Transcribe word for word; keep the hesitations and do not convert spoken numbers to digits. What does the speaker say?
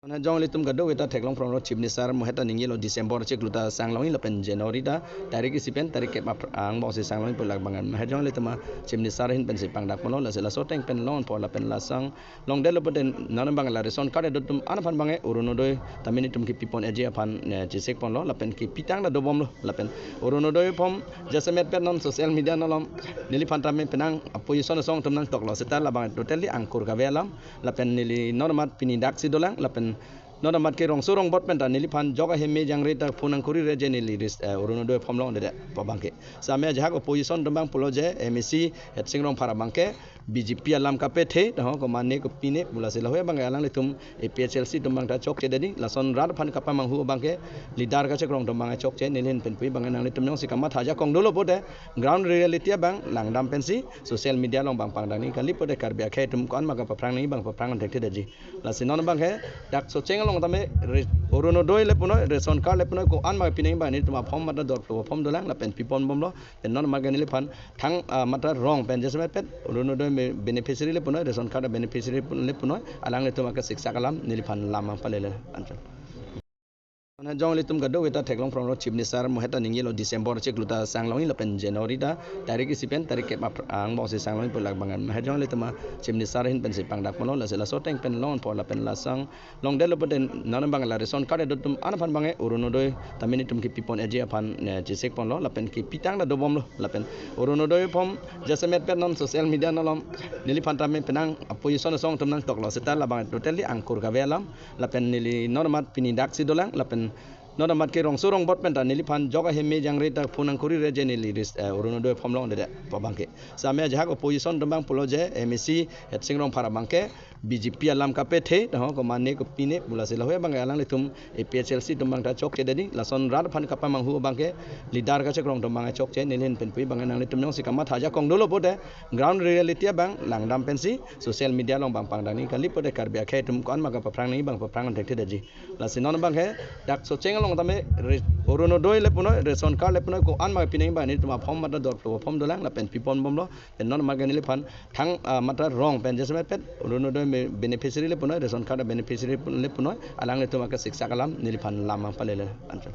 Nahejong ilitum kadokave ta theklong phrong lo, Chief Minister mo heta ningjelo December chiklo ta sang longji lapen January ta tarik isi pen tarik kep apr-, angbong si sang longji pu labang nahejong ilitum a Chief Minister ahin pensi pangdak ponlo, lasi laso ateng pen longpo lapen lasang longdetlo pute non abang la ration card kedo atum an aphan abang Orunodoi tame nelitum kepi pon eji aphan, eh, chesik ponlo lapen kepi tang ta dobomlo lapen Orunodoi form jasemet pen non social media along neliphan tame penang opposition asong atum nangtoklo seta labang totally angkur kave alam lapen neli non amat pini daksi dolang lapen non amat ke rongso rongbot pen ta neliphan jok aheme jangre ta phone nangkuri re je neli ris-, eh, Orunodoi form longdede pu abang ke. Same ajahak opposition atum abang pulo je M A C Headsing Rongphar abang ke B J P alam kapethe, ta ho ko mane ko pine, pu lasi lahei abang alanglitum A P H L C atum abang ta chokche dedi, lason rat aphan kapamanghu abang ke leader kachekrong atum abang chokche, neli ahin pen pu abang nanglitum jongsi kamatha ajakong dolo pute, ground reality abang langdam pensi, social media along abang pangdang nangji kali pute Karbi akhei atum ko-an ma kapaphrang nangji abang paphrang thekthe detji. Lasi non abang ke, dak Socheng along tame re-, Orunodoi le punoi, ration card le punoi, ko-an ma pi nangji abang nelitum a form mata dor form dolang, lapen pi pon bomlo, pen non abang ke neliphan thang, ah, mata rong pen jasemet pen Orunodoi me-, beneficiary le punoi, ration card beneficiary pun-, le punoi, alanglitum ake siksak alam neliphan lam nangpalele anchot. Nahejong ilitum kadokave ta theklong phrong lo, Chief Minister mo heta ningjelo December chiklo ta sang longji lapen January ta tarik isi pen tarik kep apr-, angbong si sang longji pu labang nahejong ilitum a Chief Minister ahin pensi pangdak ponlo, lasi laso ateng pen longpo lapen lasang longdetlo pute non abang la ration card kedo atum an aphan abang Orunodoi tame nelitum kepi pon eji aphan, eh, chesik ponlo lapen kepi tang ta dobomlo lapen Orunodoi form jasemet pen non social media along neliphan tame penang opposition asong atum nangtoklo seta labang totally angkur kave alam lapen neli non amat pini daksi dolang lapen non amat ke rongso rongbot pen ta neliphan jok aheme jangre ta phone nangkuri re je neli ris-, eh, Orunodoi form longdede pu abang ke. Same ajahak opposition atum abang pulo je M A C Headsing Rongphar abang ke B J P alam kapethe, ta ho ko mane ko pine, pu lasi lahei abang alanglitum A P H L C atum abang ta chokche dedi, lason rat aphan kapamanghu abang ke leader kachekrong atum abang chokche, neli ahin pen pu abang nanglitum jongsi kamatha ajakong dolo pute, ground reality abang langdam pensi, social media along abang pangdang nangji kali pute Karbi akhei atum ko-an ma kapaphrang nangji abang paphrang thekthe detji. Lasi non abang ke, dak Socheng along tame re-, Orunodoi le punoi, ration card le punoi, ko-an ma pi nangji abang nelitum a form mata dor form dolang, lapen pi pon bomlo, pen non abang ke neliphan thang, ah, mata rong pen jasemet pen Orunodoi me-, beneficiary le punoi, ration card beneficiary pun-, le punoi, alanglitum ake siksak alam neliphan lam nangpalele anchot.